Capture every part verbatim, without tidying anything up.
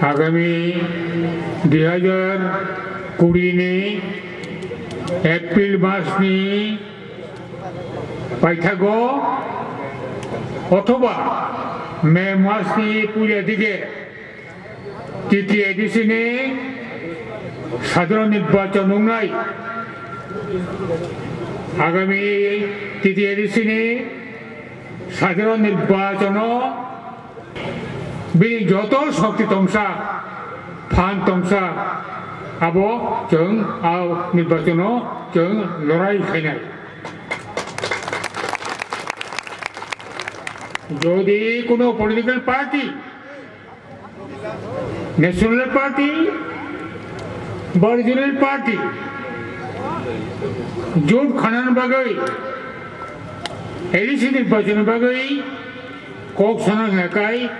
Agami dui hajar kuri ni April mas ni paithago othoba May mas ni puila dige T T A D C ni sadharon nirbachon wngnai. Agami T T A D C ni sadharon nirbachono bini joto shokti tongsa, phan tongsa, abo chwng a nirbachono chwng lorai khainai. Jodi kuno political party National Party ba Regional Party jot khanani bagwi, A D C nirbachon bagwi kok sana hwnakai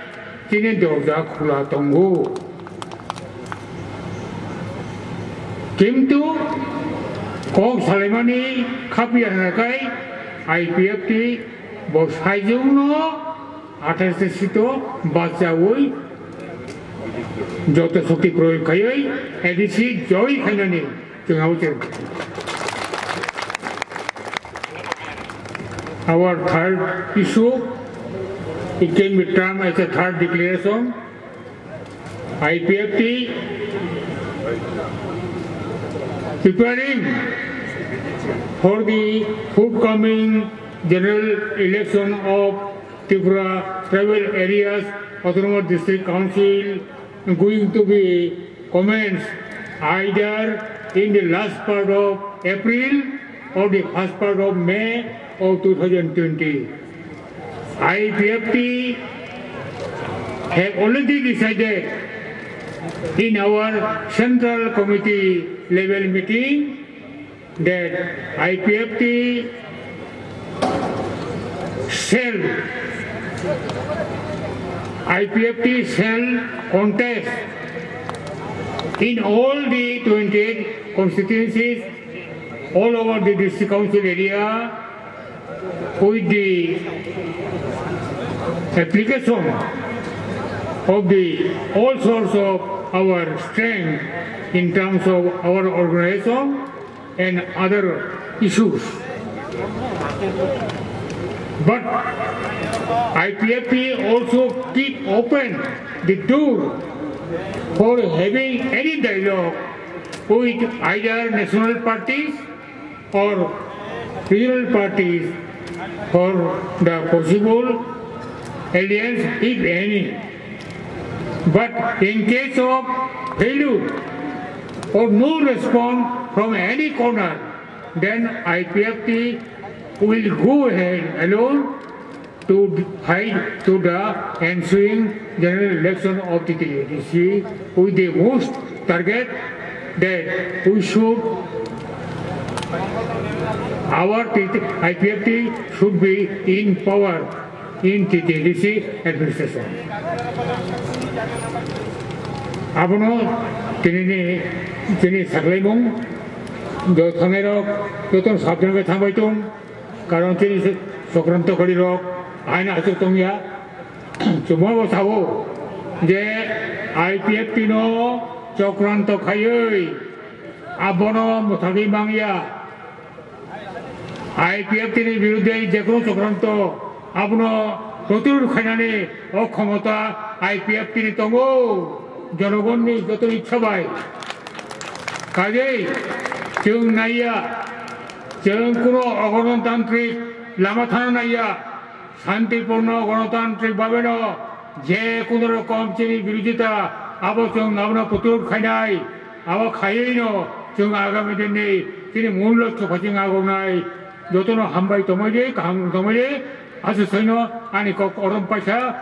chini dorja khula tongo. Kintu kok salaimani khapya hwnakai I P F T bo saijwngno athais ta sito bachaui joto shokti proyog khaiwi A D C joy khainani chwng abo chwng. Our third issue, it can be termed as a third declaration. I P F T preparing for the forthcoming general election of Tripura Tribal Areas Autonomous District Council going to be commenced either in the last part of April or the first part of May of two thousand twenty. I P F T have already decided in our central committee level meeting that I P F T shall, I P F T shall contest in all the twenty-eight constituencies all over the district council area with the application of the all sorts of our strength in terms of our organization and other issues. But I P F T also keep open the door for having any dialogue with either national parties or regional parties for the possible alliance, if any. But in case of failure or no response from any corner, then I P F T will go ahead alone to fight to the ensuing general election of T T A D C with the most target that we should, our T T, I P F T should be in power in T T A D C administration. Abono tini ni, tini saklaimung, do thangnai rok, joto sabjana thangbai tong. Karon tini se Sokranto khali rok aina asuk tongya. Chuma bo sao je I P F T no Sokranto khayoi abono mwthagwi mangya. I P F T ni birudhe je kono Sokranto abono protirod khainani o khomota I P F T ni tongo. Jonogonni joto ichha bai. Kajei chwng naiya. Chwng kuno ogonotantrik lama thana naiya, shantiporno gonotantrik babeno je kuno rokom chini birodita abo chwng abono protirod khainai, abo khaiwino chwng agami dinni chini mul lokho phaising agonai. Jotono hambai tongmai de, kaham tongmai de, aswk soino ani kok orom paisa.